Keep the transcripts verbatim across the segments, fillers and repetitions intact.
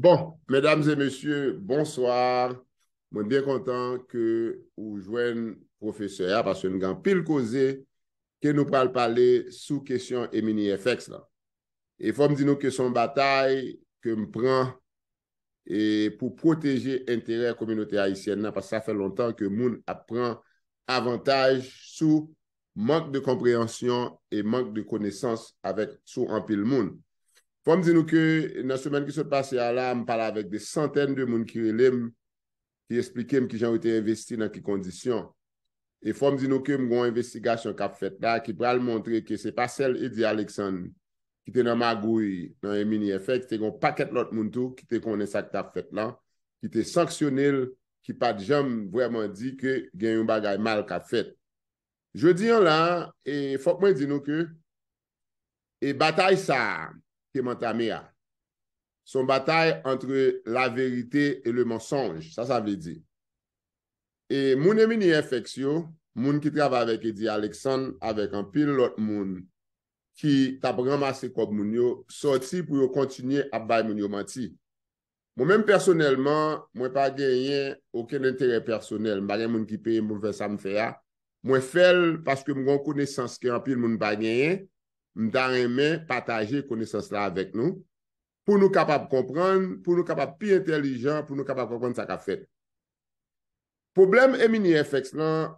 Bon, medam e mesye, bonswa. Mwen byen kontan ke ou jwenn pwofesè a, paske n gen anpil koze ke nou pral pale sou kesyon Emini F X la. E fò m di nou ke se yon batay ke m pran e pou pwoteje enterè kominote ayisyèn nan, paske sa fè lontan ke moun ap pran avantaj sou mank de konpreyansyon e mank de konesans avèk sou anpil moun. Fò m di nou ke nan semèn ki sot pase a la, m pale avèk de santèn de moun ki rele m, ki esplike m kijan yo te envesti, nan ki kondisyon. E fò m di nou ke m gen yon envestigasyon k ap fèt la ki pral montre ke se pa sèl Eddy Alexandre ki te nan magouy nan Emini F X, te gen yon pakèt lòt moun tou ki te konnen sa k t ap fèt la, ki te sanksyone l, ki pa t janm vrèman di ke gen yon bagay mal k ap fèt. Jodi an la, e fòk mwen di nou ke e batay sa a ke m antame a, se yon batay entre la vérité et le mensonge. Sa sa vle di. E moun Emini F X yo, moun ki travay avèk Eddy Alexandre, avèk anpil lòt moun ki t ap ranmase kòb moun yo, sòti pou yo kontinye ap bay moun yo manti. Mwen menm pèsonèlman, mwen pa genyen okenn enterè pèsonèl. M pa gen moun ki peye m pou m fè sa m fè a. Mwen fè l paske m gen yon konesans ke anpil moun pa genyen. M ta renmen pataje konesans la avèk nou, pou nou kapab konprann, pou nou kapab pi entèlijan, pou nou kapab konprann sa k ap fèt. Pwoblèm Emini F X lan,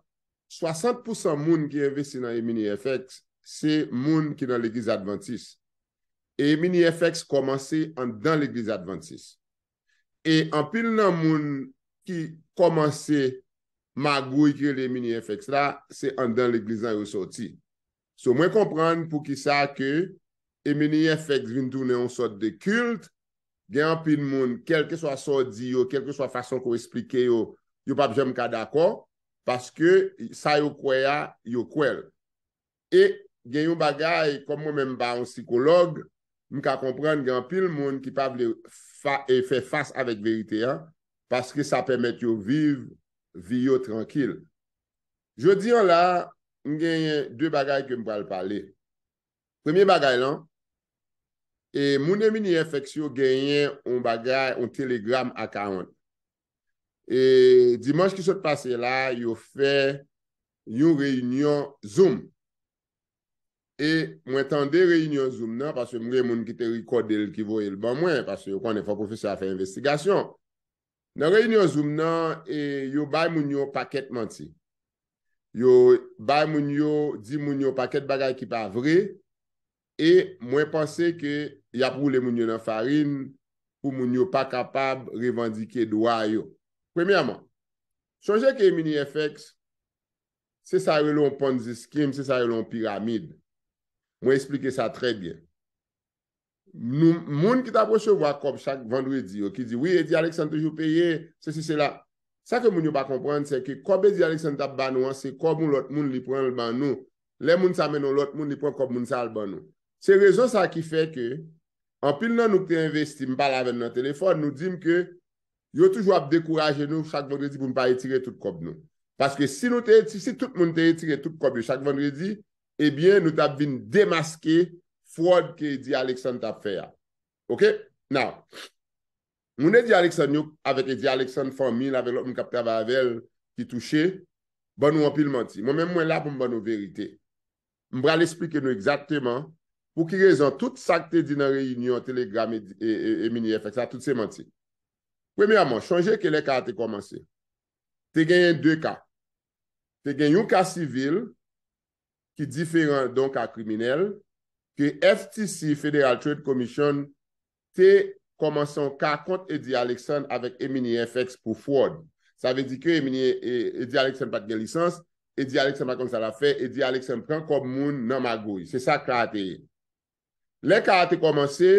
swasant pousan moun ki envesti nan Emini F X, se moun ki nan legliz advantis. E Emini F X kòmanse anndan legliz advantis. E anpil nan moun ki kòmanse magouy ki rele Emini F X la, se anndan legliz lan yo sòti. So, mwen konprann poukisa ke Emini F X vin tounen yon sòt de kilt. Gen anpil moun, kèlkeswa sa w di yo, kèlkeswa fason ke w esplike yo, yo p ap janm ka dakò, paske sa yo kwè a, yo kwè l. E gen yon bagay, kòm mwen menm m pa yon sikològ, m ka konprann gen anpil moun ki pa vle fa, e fè fas avèk verite a, paske sa pèmèt yo viv vi yo trankil. Jodi an la, m genyen de bagay ke m pral pale. Premye bagay lan, e moun Emini F X yo genyen yon bagay, yon Telegram account. E dimanch ki sot pase la, yo fè yon reyinyon Zoom. E mwen tande reyinyon Zoom nan, paske m gen moun ki te rekòde l, ki voye l ban mwen, paske yo konnen fò pwofesè a fè envestigasyon. Nan reyinyon Zoom nan, e, yo bay moun yo pakèt manti. Yo bay moun yo, di moun yo pakèt bagay ki pa vre, e mwen panse ke y ap woule moun yo nan farin pou moun yo pa kapab revandike dwa yo. Premyèman, sonje ke Emini F X, se sa yo rele yon Ponzi scheme, se sa yo rele yon piramid. Mwen esplike sa trè byen. Nou, moun ki t ap resevwa kòb chak vandredi yo, ki di, "Wi, Eddy Alexandre toujou peye, sesi, sela." Sa ke moun yo pa konprann, se ke kòb Eddy Alexandre t ap ba nou an, se kòb yon lòt moun li pran l ban nou. Lè moun sa mennen yon lòt moun, li pran kòb moun sa al ban nou. Se rezon sa ki fè ke anpil nan nou ki te envesti, m pale avè n nan telefòn, nou di m ke yo toujou ap dekouraje nou chak vandredi pou n pa retire tout kòb nou. Paske si nou te, si, si tout moun te retire tout kòb yo chak vandredi, ebyen, nou t ap vin demaske fwòd ke Eddy Alexandre t ap fè a. Oke? Now, moun Eddy Alexandre yo, avèk Eddy Alexandre, fanmi l, avèk lòt moun k ap travay avè l, ki touche, ban nou anpil manti. Mwen menm, mwen la pou m ban nou verite. M pral esplike nou egzakteman pou ki rezon tout sa k te di nan reyinyon Telegram e, e, e, e Mini F X la, tout se manti. Premyèman, chonje ke lè ka a te kòmanse, te genyen de ka. Te gen yon ka sivil ki diferan de yon ka kriminèl, ke F T C, Federal Trade Commission, te kòmanse yon ka kont Eddy Alexandre avèk Emini F X pou fwòd. Sa vle di ke Emini, e, Eddy Alexandre pa t gen lisans, Eddy Alexandre pa t konn sa l ap fè, Eddy Alexandre pran kòb moun nan magouy. Se sa ka a te ye. Lè ka a te kòmanse,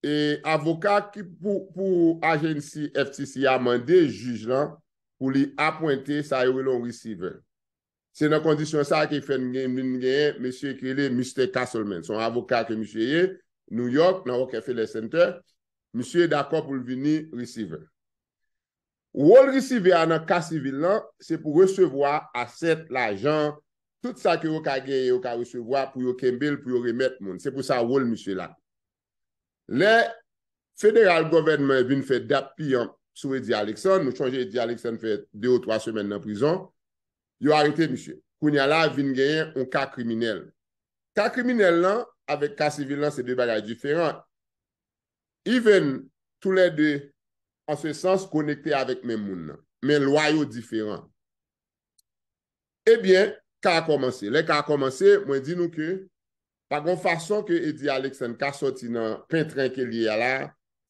e avoka ki pou, pou ajansi F T C a mande jij lan pou li apwente sa yo rele yon receiver. Se nan kondisyon sa a ki fè n gen, vin genyen mesye ki rele mistè Castleman. Se yon avoka ke misye ye, New York, nan Rockefeller Center. Misye dakò pou l vini receiver. Wòl receiver a nan ka sivil lan, se pou resevwa asèt, lajan, tout sa ke yo ka genyen, yo ka resevwa pou yo kenbe l, pou yo remèt moun. Se pou sa wòl misye la. Lè federal government vin fè dat piyanp sou Eddy Alexandre. Nou chonje Eddy Alexandre fè de ou twa semèn nan prizon. Yo arete misye. Kounye a la, vin genyen yon ka kriminèl. Ka kriminèl lan avèk ka sivil lan, se de bagay diferan. Even, toulède, an se sans, konekte avèk menm moun nan. Men lwa yo diferan. Ebyen, ka a kòmanse. Lè ka a kòmanse, mwen di nou ke pa gon fason ke Eddy Alexandre ka sòti nan pentren ke l ye a la,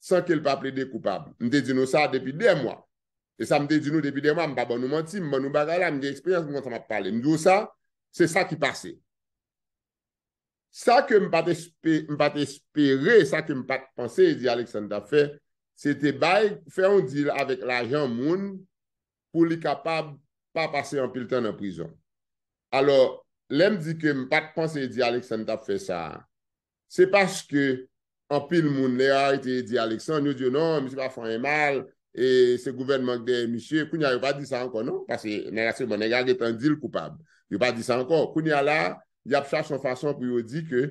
san ke l pa plede koupab. M te di nou sa depi dè mwa. E sa m te di nou depi dè mwa, m pa ban nou manti, m ban nou bagay la, m gen eksperyans, m konn sa m ap pale. M di w sa, se sa ki pase. Sa ke m pa t espe-, m pa t espere, sa ke m pa t panse Eddy Alexandre t ap fè, se te bay, fè yon deal avèk lajan moun pou li kapab pa pase anpil tan nan prizon. Alò, lè m di ke m pa t panse Eddy Alexandre t ap fè sa a, se paske anpil moun, lè yo arete Eddy Alexandre, yo di yo, "Non, misye pa fè anyen mal, e se gouvènman k dèyè misye." Kounye a, yo pa di sa ankò, non, paske nèg la sèlman, nèg la gentan di l koupab. Yo pa di sa ankò. Kounye a la, y ap chache yon fason pou yo di ke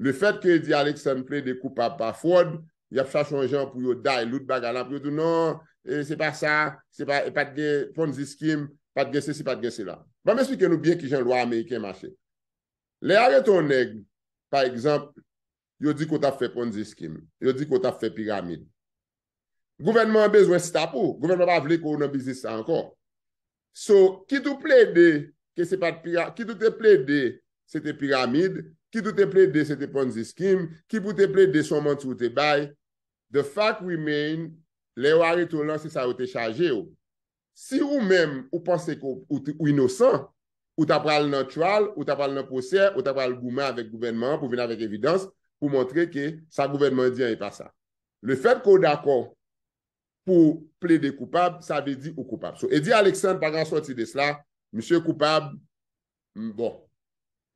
lefèt ke Eddy Alexandre plede koupab pa fwòd, y ap chache yon jan pou yo dilute bagay la, pou yo di, "Non, e se pa sa, se pa, e pa t gen Ponzi scheme, pa t gen sesi, pa t gen sela." Ban m esplike nou byen kijan lwa ameriken mache. Lè y arete yon nèg, pa egzanp, yo di ke w t ap fè Ponzi scheme, yo di ke w t ap fè piramid. Gouvènman an bezwen stop ou, gouvènman pa vle ke w nan biznis sa ankò. So, kit ou plede ke se pa t pira-, kit ou te plede se te piramid, kit ou te plede se te Ponzi scheme, kit ou te plede se yon manti ou te bay, the fact remain, lè yo arete w lan, se sa yo te chaje w. Si ou menm, ou panse ke w, ou, ou inosan, ou ta pral nan trial, ou ta pral nan pwosè, ou ta pral goumen avèk gouvènman an pou vin avèk evidans, pou montre ke sa gouvènman an di an e pa sa. Lefèt ke w dakò pou plede koupab, sa vle di ou koupab. So, Eddy Alexandre pa gen sòti de sela, misye koupab, m, bon,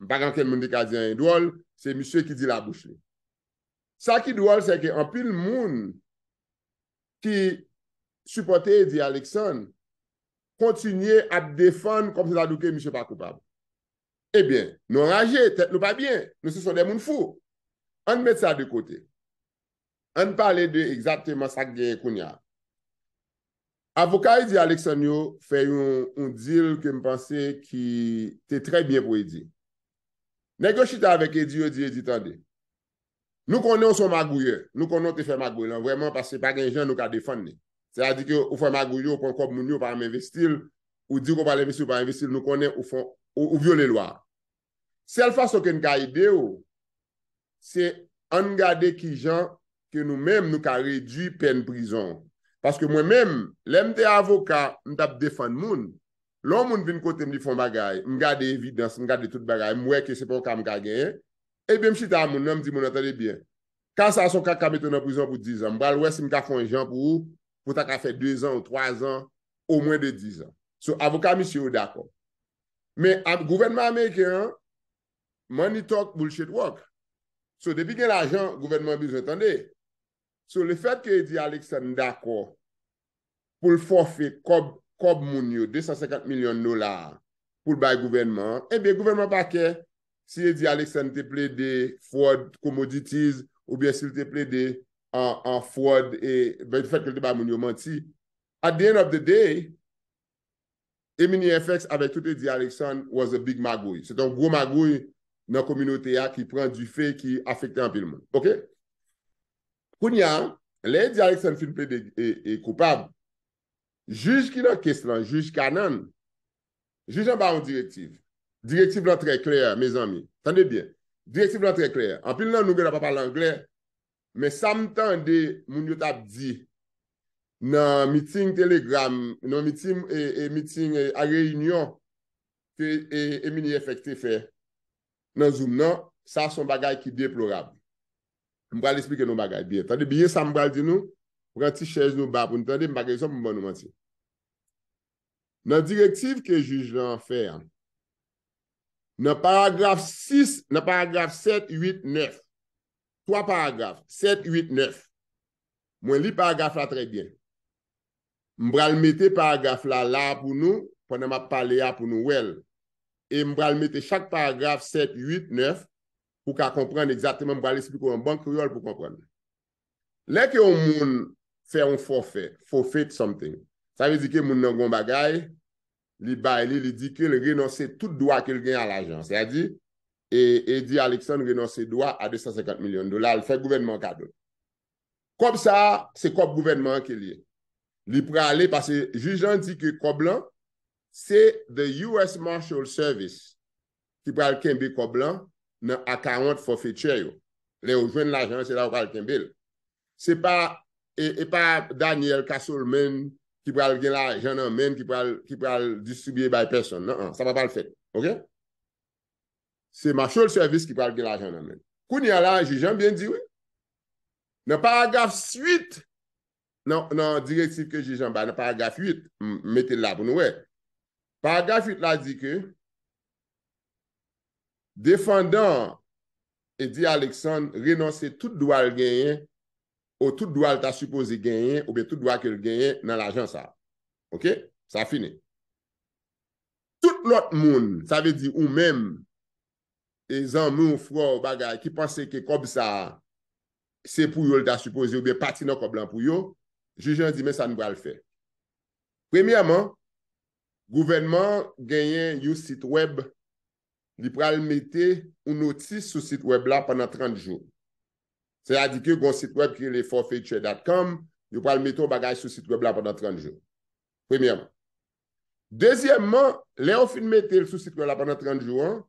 m pa gen okenn moun ki ka di anyen dwòl, se misye ki di labouch li. Sa ki dwòl, se ke anpil moun ki sipòte Eddy Alexandre kontinye ap defann kòmsi ta di w ke misye pa koupab. Ebyen, nou anraje, tèt nou pa byen, nou se son de moun fou. Ann met sa de kote. Ann pale de egzakteman sa k genyen kounye a. Avoka Eddy Alexandre yo fè yon, yon deal ke m panse ki te trè byen pou Eddy. Nèg yo chita avèk Eddy, yo di Eddy, "Tande, nou konnen w se yon magouyè, nou konnen w te fè magouy lan vrèman, paske pa gen jan nou ka defann li. Sètadi ke ou fè magouy yo, ou pran kòb moun yo, ou pa janm envesti l, ou di ke w pral envesti, ou pa envesti l, nou konnen ou fè, ou, ou vyole lwa a. Sèl fason ke n ka ede w, se ann gade kijan ke nou menm nou ka redui pèn prizon." Paske mwen menm, lè m te avoka, m t ap defann moun. Lè yon moun vin kote m, li fè yon bagay, m gade evidans, m gade tout bagay, m wè ke se pa yon ka m ka genyen, ebyen, m chita a moun nan, m di moun nan, "Tande byen, ka sa a se yon ka k ka mete w nan prizon pou dizan. M pral wè si m ka fè yon jan pou ou, pou w ta ka fè dezan ou twazan, omwen de dizan." So, avoka misye yo dakò. Men, a, gouvènman ameriken an, money talk, bullshit walk. So, depi gen lajan, gouvènman an bezwen tande. So, lefèt ke Eddy Alexandre dakò pou l fòfe kòb, kòb moun yo, de san senkant milyon dola a, pou l bay gouvènman an, ebyen, gouvènman pa kè si Eddy Alexandre te plede fraud commodities, oubyen si l te plede an, an fraud, e, ben, fèt ke l te ba moun yo manti. At the end of the day, Emini F X avèk tout Eddy Alexandre was a big magouy. Se te yon gwo magouy nan kominote a ki pran dife, ki afekte anpil moun. Oke? Kounye a, lè Eddy Alexandre fin plede e, e koupab, jij ki nan kes lan, jij Cannon, jij lan ba yon direktiv. Direktiv lan trè klè, mezanmi. Tande byen. Direktiv lan trè klè. Anpil nan nou genlè pa pale anglè, men sa m tande moun yo t ap di nan miting Telegram, nan miting, e, e, miting, e, a reyinyon ke, e, Emini F X te fè nan Zoom nan, sa se yon bagay ki deplorab. M pral esplike nou bagay byen. Tande byen sa m pral di nou, pran ti chèz nou ba pou nou tande, m pa gen rezon pou m ban nou manti. Nan direktiv ke jij lan fè a, nan paragraf sis, nan paragraf sèt, uit, nèf, twa paragraf, sèt, uit, nèf. Mwen li paragraf la trè byen. M pral mete paragraf la la pou nou, pandan m ap pale a pou nou wè l. E m pral mete chak paragraf sèt, uit, nèf, pou w ka konprann egzakteman, m pral esplike w an bon kreyòl pou w konprann. Lè ke yon moun fè yon fòfè, forfeit something, sa vle di ke moun nan gon bagay, li bay li, li di ke l renonse tout dwa ke l gen a lajan. Sètadi, e, Eddy Alexandre renonse dwa a de san senkant milyon dola, l fè gouvènman kado. Kòb sa a, se kòb gouvènman an ke l ye. Li prale, paske jij lan di ke kòb lan, se the U S Marshal Service ki pral kenbe kòb lan nan account forfeitè yo. Lè yo jwenn lajan an, se la yo pral kenbe l. Se pa, e, e pa Daniel Castleman ki pral gen lajan nan men, ki pral, ki pral distribiye bay pèsonn. Non, non, sa pa pral fèt. Oke? Se Marshal Service ki pral gen lajan nan men. Kounye a la, jij an byen di wi. Nan paragraf uit, nan, nan direktiv ke jij an bay, nan paragraf uit, m mete l la pou nou wè. Paragraf uit la di ke defandan Eddy Alexandre renonse tout dwa l genyen, ou tout dwa l ta sipoze genyen, oubyen tout dwa ke l genyen nan lajan sa. Oke? Sa fini. Tout lòt moun, sa vle di ou menm, e zanmi w, frè w, bagay, ki panse ke kòb sa a, se pou yo l ta sipoze, oubyen pati nan kòb lan pou yo, jij lan di, men sa n pral fè. Premyèman, gouvènman an genyen yon sit wèb, li pral mete yon notis sou sit wèb la pandan trant jou. Sètadi ke gon sit wèb ki rele forfeitshare dot com, yo pral mete yon bagay sou sit wèb la pandan trant jou. Premyèman. Dezyèmman, lè yo fin mete l sou sit wèb la pandan trant jou an,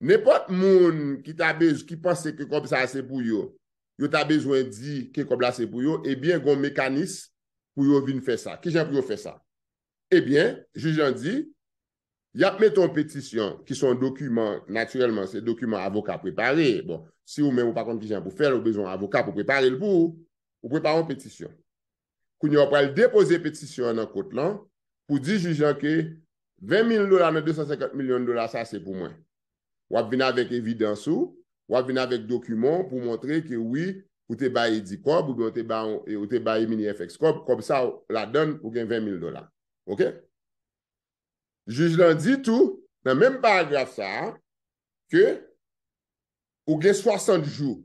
nenpòt moun ki ta bez-, ki panse ke kòb sa a se pou yo, yo ta bezwen di ke kòb la se pou yo, ebyen, gon mekanis pou yo vin fè sa. Kijan pou yo fè sa? Ebyen, jij lan di, y ap mete yon petisyon ki se yon dokiman, natirèlman, se dokiman avoka prepare. Bon, si ou menm ou pa konn kijan pou fè l, ou bezwen yon avoka pou prepare l pou ou, ou prepare yon petisyon. Kounye a, w pral depoze petisyon an nan kot lan pou di jij lan ke ven mil dola nan de san senkant milyon dola sa, se pou mwen. W ap vin avèk evidans ou, w ap vin avèk dokiman w pou montre ke wi, ou te bay Eddy kòb, oubyen ou te bay, ou te bay Emini F X kòb, kòb sa ladann, ou gen ven mil dola. Oke? Jij lan di tou, nan menm paragraf sa a, ke ou gen swasant jou.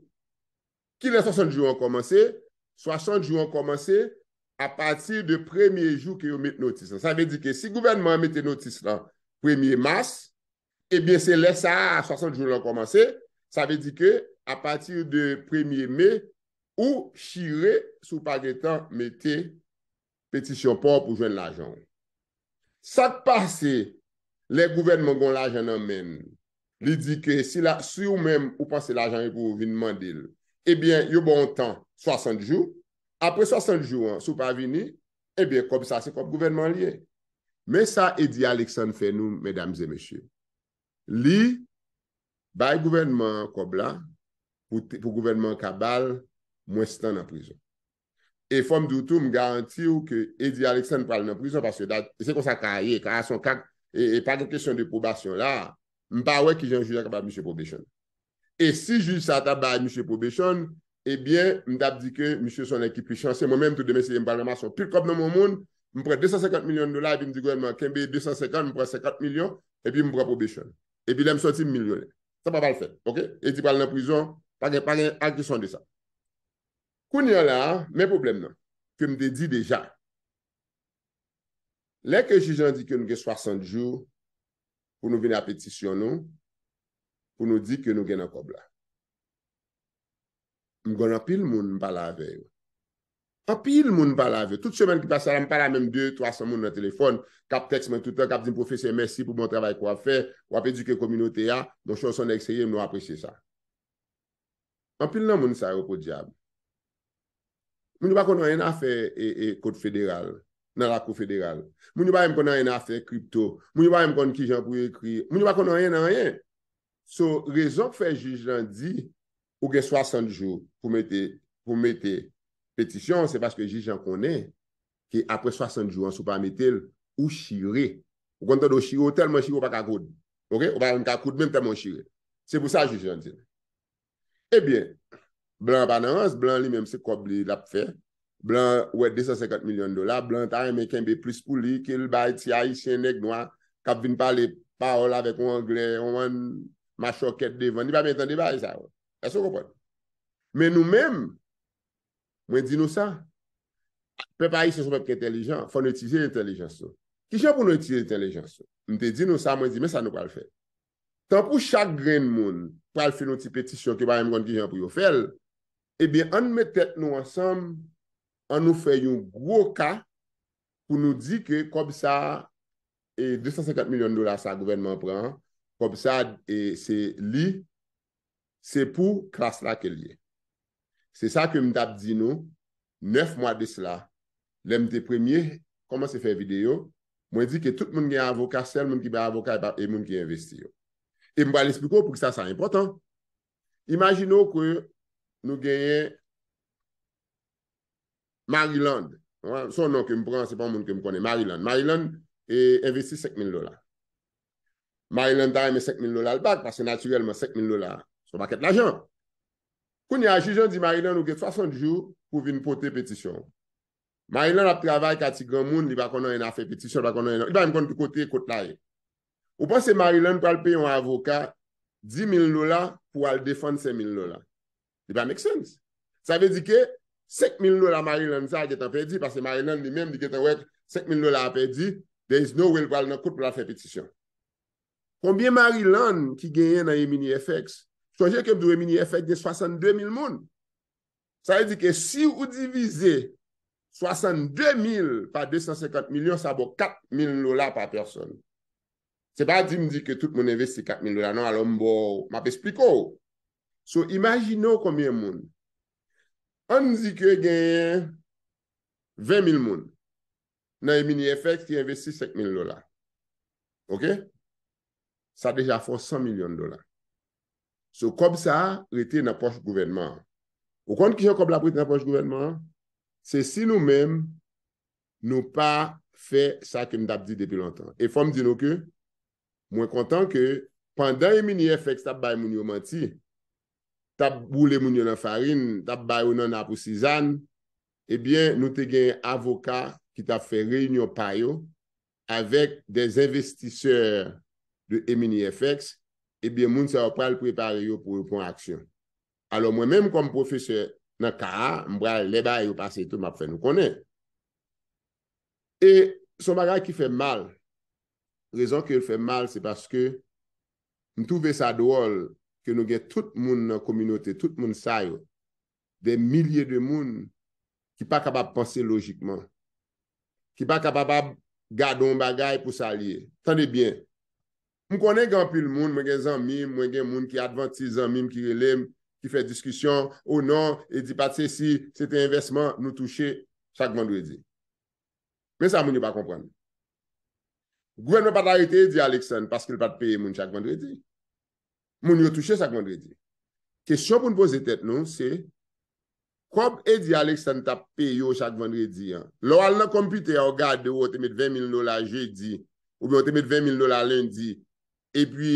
Kilè swasant jou an kòmanse? Swasant jou an kòmanse apati de premye jou ke yo met notis lan. Sa vle di ke si gouvènman an mete notis lan premye mas, ebyen, se lè sa a, swasant jou lan kòmanse. Sa vle di ke apati de premye me, ou chire si w pa gentan mete petisyon pa w pou jwenn lajan w. Sa k pase lè gouvènman gon lajan nan men l, li di ke si la, si ou menm ou panse lajan yo pou ou vin mande l, ebyen, yo ba w yon tan swasant jou. Apre swasant jou an, si w pa vini, ebyen, kòb sa se kòb gouvènman an li ye. Men sa Eddy Alexandre fè nou, medam e mesye. Li bay gouvènman an kòb la pou, pou gouvènman an ka ba l mwens tan nan prizon. E fò m di w tou, m garanti w ke Eddy Alexandre pral nan prizon, paske dat, se konsa ka ye, ka se yon ka, e, e pa gen kesyon de pwobasyon la. M pa wè kijan jij la ka bay misye probation. E si jij sa ta bay misye probation, ebyen, m t ap di ke misye se yon nèg ki pi chanse. Mwen menm tou, demen si m pral ranmase yon pil kòb nan men yon moun, m pran de san senkant milyon dola, epi m di gouvènman an kenbe de san senkant, m pran senkant milyon, epi m pran probation. Epi lè m sòti, m milyonè. Sa pa pral fèt, oke? Eddy pral nan prizon, pa gen, pa gen kesyon de sa. Kounye a la, men pwoblèm nan, ke m te di deja. Lè ke jij lan di ke nou gen swasant jou pou nou vin a petisyon nou, pou nou di ke nou gen nan kòb la. M konn anpil moun m pale avè yo. Anpil moun m pale avè yo. Tout semèn ki pase la, m pale a menm de, twa san moun nan telefòn, k ap tèks mwen tout tan, k ap di m, "Pwofesè, mèsi pou bon travay ke w ap fè. W ap edike kominote a. Monchè, w se yon nèg serye, nou apresye sa." Anpil nan moun sa yo, podyab, moun yo pa konn anyen nan afè, e, e, kot federal, nan lakou federal. Moun yo pa menm konn anyen nan afè kripto. Moun yo pa menm konn kijan pou yo ekri. Moun yo pa konn anyen nan anyen. So, rezon k fè jij lan di ou gen swasant jou pou mete, pou mete petisyon, se paske jij lan konnen ke apre swasant jou an, si w pa mete l, ou chire. Ou konn tande w chire, ou tèlman chire, ou pa ka koud. Oke? Ou pa menm ka koud menm tèlman w chire. Se pou sa jij lan di l. Ebyen, blan an pa nan rans, blan an li menm se kòb li l ap fè. Blan an wè de san senkant milyon dola, blan an ta renmen kenbe plis pou li ke l bay ti ayisyen, nèg nwa k ap vin pale pawòl avèk yon anglè, yon machòkèt devan. Li pa byen tande bagay sa yo. Èske w konprann? Men nou menm, Mwen di nou sa. Pèp ayisyen se yon pèp ki entèlijan, fò nou itilize entèlijans nou. Kijan pou nou itilize entèlijans nou? M te di nou sa, mwen di, men sa nou pral fè. Tanpou chak grenn moun pral fè yon ti petisyon ke pa menm konn kijan pou yo fè l, ebyen, ann met tèt nou ansanm, ann nou fè yon gwo ka pou nou di ke kòb sa, e de san senkant milyon dola sa gouvènman an pran an, kòb sa, e se li, se pou klas la ke l ye. Se sa ke m t ap di nou nèf mwa de sila, lè m te premye kòmanse fè videyo, mwen di ke tout moun gen avoka, sèl moun ki bay avoka e pa, e moun ki envesti yo. E m pral eksplike w poukisa sa enpòtan. Imajine w ke nou genyen Maryland. Se yon non ke m pran, se pa yon moun ke m konnen. Maryland. Maryland e envesti senk mil dola. Maryland ta renmen senk mil dola l bak, paske natirèlman senk mil dola se yon pakèt lajan. Kounye a, jij lan di Maryland ou gen swasant jou pou vin pote petisyon w. Maryland ap travay ka ti granmoun, li pa konn anyen nan afè petisyon, li pa konn anyen nan, li pa menm konn ki kote kot la ye. Ou panse Maryland pral peye yon avoka dis mil dola pou al defann senk mil dola? Li pa make sense. Sa vle di ke senk mil dola Maryland sa a gentan pèdi, paske Maryland li menm li gentan wè senk mil dola a pèdi, there is no way l pral nan kout pou l al fè petisyon. Konbyen Maryland ki genyen nan Emini F X? Sonje ke m di w Emini F X gen swasannde mil moun. Sa vle di ke si ou divize swasannde mil pa de san senkant milyon, sa ba w kat mil dola pa pèsòn. Se pa di m di ke tout moun envesti kat mil dola, non, alò m ba w, m ap eksplike w. So, imajine w konbyen moun. Ann di ke genyen ven mil moun nan Emini F X ki envesti senk mil dola. Oke? Sa deja fè w san milyon dola. So, kòb sa a rete nan pòch gouvènman an. Ou konn kijan kòb la ap rete nan pòch gouvènman an? Se si nou menm, nou pa fè sa ke m t ap di depi lontan. E fò m di nou ke mwen kontan ke pandan Emini F X t ap bay moun yo manti, t ap boule moun yo nan farin, t ap ba yo nanna pou sizàn, ebyen, nou te gen avoka ki t ap fè reyinyon pa yo avèk des investisseurs de Emini F X, ebyen, moun sa yo pral prepare yo pou yo pran aksyon. Alò, mwen menm kòm pwofesè nan ka a, m pral, lè bagay yo pase tou, m ap fè nou konnen. E se yon bagay ki fè m mal. Rezon ke l fè m mal, se paske m twouve sa dwòl ke nou gen tout moun nan kominote, tout moun sa yo, des milliers de moun ki pa kapab panse lojikman, ki pa kapab ap gade yon bagay pou sa l ye. Tande byen, m konnen gen anpil moun, mwen gen zanmi m, mwen gen moun ki advantis zanmi m ki rele m, ki fè diskisyon, o non, Edi pa t sesi, se te envèsman, nou touche chak vandredi. Men sa moun yo pa konprann. Gouvènman pa t arete Edi Alexandre paske l pa t peye moun chak vandredi. Moun yo touche chak vandredi. Kesyon pou n poze tèt nou, se kòb Edi Alexandre t ap peye w chak vandredi an. Lè w al nan konpitè a, w gade w te met ven mil dola jedi, oubyen w te met ven mil dola lendi, epi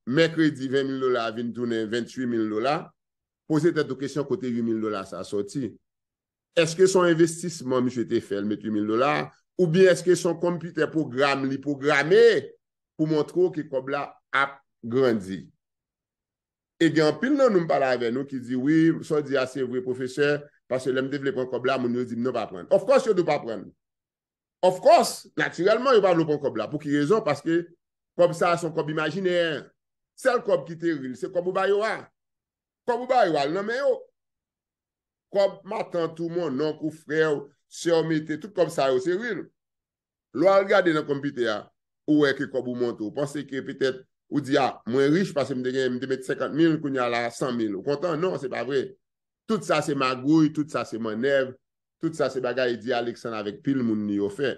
mèkredi ven mil dola a vin tounen ventuit mil dola, poze tèt ou kesyon kote uit mil dola sa a sòti. Èske se yon envestisman misye te fè, l met uit mil dola, oubyen èske se yon konpitè pwogram li pwograme pou montre w ke kòb la ap grandi? E gen anpil nan nou m pale avè nou ki di, wi, sa w di a se vre, pwofesè, paske lè m te vle pran kòb la, moun yo di m non, pa pran. Of course, yo di w pa pran. Of course, natirèlman, yo pa vle w pran kòb la. Pou ki rezon? Paske kòb sa a se yon kòb imajinè. Sèl kòb ki te ril, se kòb ou ba yo a. Kòb ou ba yo a, l nan men yo. Kòb matant ou, monnonk ou, frè w, sè w mete, tout kòb sa yo, se ril. Lè w al gade nan konpitè a, ou wè ke kòb ou monte, ou panse ke petèt, ou di, a, mwen rich paske m te gen, m te met senkant mil, kounye a la, san mil. Ou kontan? Non, se pa vre. Tout sa se magouy, tout sa se mannèv, tout sa se bagay Edi Alexandre avèk pil moun li yo fè.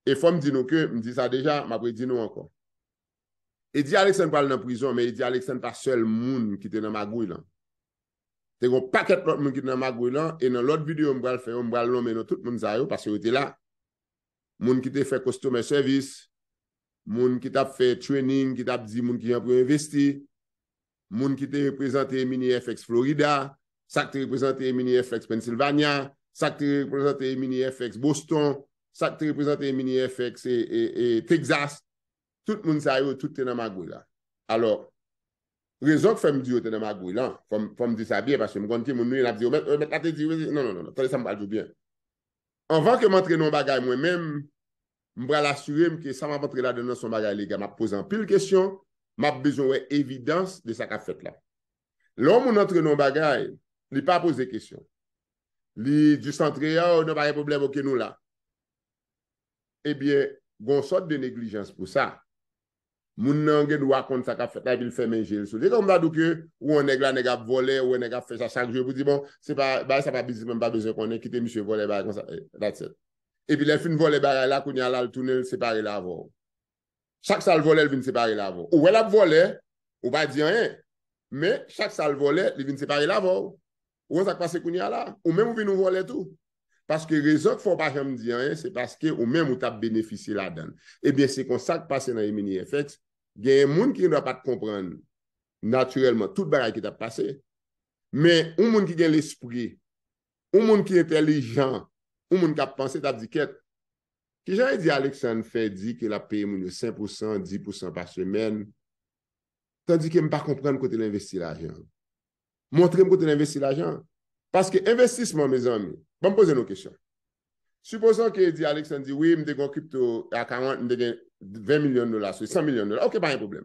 E fò m di nou ke, m di sa deja, m ap redi nou ankò. Edi Alexandre pral nan prizon, men Edi Alexandre pa sèl moun ki te nan magouy lan. Te gen yon pakèt lòt moun ki te nan magouy lan, e nan lòt videyo m pral fè yo, m pral nonmen non tout moun sa yo, paske yo te la. Moun ki te fè customer service, moun ki t ap fè training, ki t ap di moun kijan pou yo envesti, moun ki te reprezante Emini F X Florida, sa k te reprezante Emini F X Pennsylvania, sa k te reprezante Emini F X Boston, sa k te reprezante Emini F X e, e, e Texas. Tout moun sa yo, tout te nan magouy la. Alò, Rezon k fè m di yo te nan magouy lan, fò m, fò m di sa byen, paske m konn ki moun nou ye, n ap di yo, mèt, mèt la te di, wi, non, non, non, non, tande sa m pral di w byen. Anvan ke m antre nan yon bagay mwen menm, m pral asire m ke sa m ap antre ladan l nan se yon bagay legal. M ap poze anpil kesyon, m ap bezwen wè evidans de sa k ap fèt la. Lè yon moun antre nan yon bagay, li pa poze kesyon. Li jis antre, oh, non, pa gen pwoblèm, oke, nou la. Ebyen, gon sòt de neglijans pou sa. Moun nan gen dwa konn sa k ap fèt la, epi l fèmen je l sou li. Se kòm m ta di w ke ou wè nèg la, nèg ap vòlè, ou wè nèg ap fè sa chak jou, epi w di, bon, se pa, bagay sa pa biznis mwen, m pa bezwen konnen, kite misye vòlè, bagay konsa, eh, that's it. Epi lè l fin vòlè bagay la, kounye a la, l tounen, l separe l avè w. Chak sa l vòlè, l vin separe l avè w. Ou wè l ap vòlè, ou pa di anyen. Men, chak sa l vòlè, li vin separe l avè w. Ou wè sa k pase kounye a la? Ou menm ou vin yon vòlè tou. Paske rezon k fè w pa janm di anyen, se paske ou menm ou t ap benefisye ladan l. Ebyen, se konsa k pase nan Emini F X. Genyen moun ki gen dwa pa t konprann natirèlman tout bagay ki t ap pase. Men, yon moun ki gen lespri, yon moun ki entèlijan, yon moun k ap panse, t ap di, kèt, kijan Eddy Alexandre fè di ke l ap peye moun yo senk pousan, dis pousan pa semèn, tandike m pa konprann kote l envesti lajan an? Montre m kote l envesti lajan an. Paske envestisman, mezanmi, ban m poze nou kesyon. Sipozon ke Eddy Alexandre di, wi, m te gen yon kripto a karant, m te gen ven milyon dola, se san milyon dola. Oke, pa gen pwoblèm.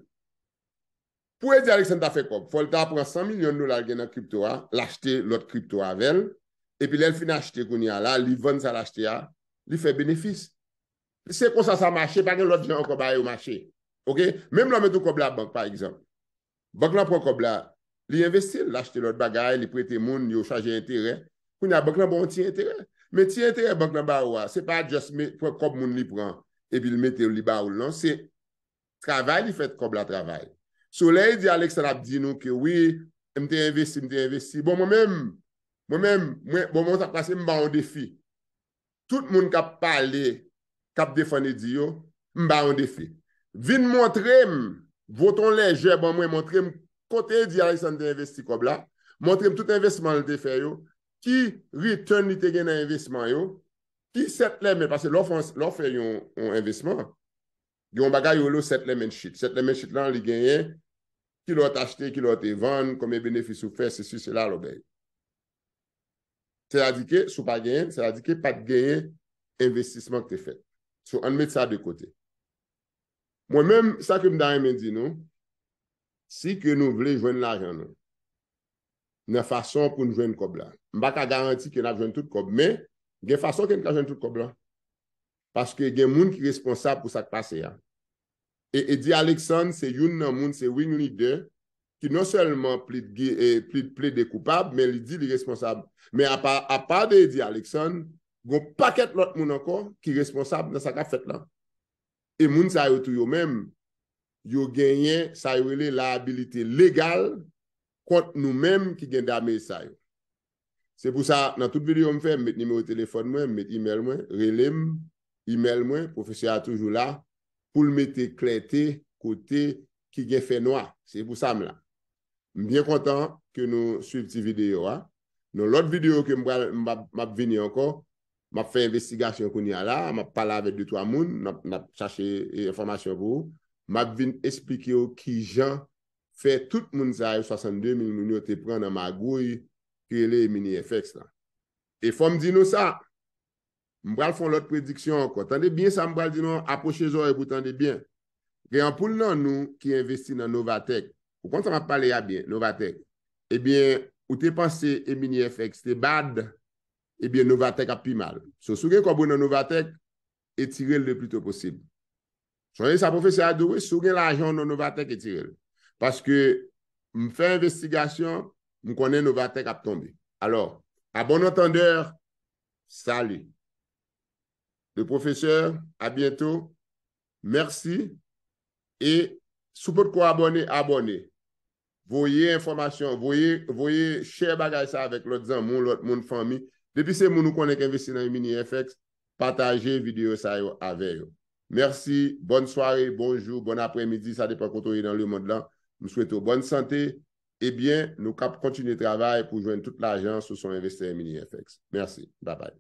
Pou Eddy Alexandre ta fè kòb, fò l ta pran san milyon dola l gen nan kripto a, l achte lòt kripto avè l, epi lè l fin achte kounye a la, li vann sa l achte a, li fè benefis. Se konsa sa mache, pa gen lòt jan ankò bagay yo mache. Oke? Menm lè w mete yon kòb la bank, pa egzanp. Bank lan pran kòb la, li envesti l, l achte lòt bagay, li prete moun, yo chaje enterè. Kounye a, bank lan ba w yon ti enterè. Men ti enterè bank lan ba ou a, se pa just me-, pran kòb moun li pran, epi l mete l, li ba ou l, non. Se travay li fè kòb la travay. So, lè Eddy Alexandre ap di nou ke wi, m te envesti, m te envesti. Bon, mwen menm, mwen menm, mwen, bon, mwen sa k pase, m ba w yon defi. Tout moun k ap pale, k ap defann Eddy yo, m ba yon defi. Vin montre m, vote yon lèjè ban mwen, montre m kote Eddy Alexandre te envesti kòb la, montre m tout envestiman l te fè yo, ki return li te gen nan envestiman yo, ki settlement, paske lè w fè, lè w fè yon, yon envestiman, gen yon bagay yo rele settlement sheet. Settlement sheet lan, li genyen ki lè w t achte, ki lè w te vann, konbyen benefis ou fè, sesi, sela, lòbèy. Sètadi ke, si w pa genyen, sètadi ke pa t genyen envestisman ki te fèt. So, ann met sa de kote. Mwen menm, sa ke m ta renmen di nou, si ke nou vle jwenn lajan nou, nan fason pou n jwenn kòb la. M pa ka garanti ke n ap jwenn tout kòb, men gen fason ke n ka jwenn tout kòb la. Paske gen moun ki responsab pou sa k pase a. E Eddy Alexandre se youn nan moun, se ring leader, ki non sèlman plede, plede koupab, men li di li responsab. Men apa, apa de Eddy Alexandre, gon pakèt lòt moun ankò ki responsab nan sa k ap fèt la. E moun sa yo tou yo menm, yo genyen sa yo rele layabilite legal kont nou menm ki gen dame sa yo. Se pou sa, nan tout videyo m fè, m met nimewo telefòn mwen, m met email mwen, rele m, email mwen, pwofesè a toujou la, pou l mete klète kote ki gen fènwa. Se pou sa m la. M byen kontan ke nou swiv ti videyo a. Nan lòt videyo ke m pral, m ap, m ap vini ankò, m ap fè envestigasyon kounye a la, m ap pale avèk de twa moun, n ap, n ap chache, e, enfòmasyon pou ou. M ap vin esplike w kijan fè tout moun sa yo, swasannde mil moun yo te pran nan magouy ki rele Emini F X la. E fò m di nou sa, m pral fè yon lòt prediksyon ankò. Tande byen sa m pral di nou an, apwoche zòrèy pou tande byen. Gen anpil nan nou ki envesti nan Novatech. Ou konn sa m ap pale a byen, Novatech. Ebyen, ou te panse Emini F X te bad, ebyen, Novatech ap pi mal. So, si w gen kòb ou nan Novatech, etire l le pli to posib. Sonje sa pwofesè a di w, wi, si w gen lajan w nan Novatech, etire l. Paske m fè envestigasyon, m konnen Novatech ap tonbe. Alò, à bon entendeur, salut. Le professeur, à bientôt. Mèsi. E si w potko abòne, abòne. Voye enfòmasyon, voye, voye share bagay sa avèk lòt zanmi w, lòt moun, fanmi. Depi se moun ou konnen k envesti nan Emini F X, pataje videyo sa yo avè yo. Mèsi, bòn sware, bonjou, bòn aprèmidi, sa depann kote w ye nan lemonn lan. M swete w bòn sante. Ebyen, nou k ap kontinye travay pou jwenn tout lajan si w se yon envestè Emini F X. Mèsi. Babay.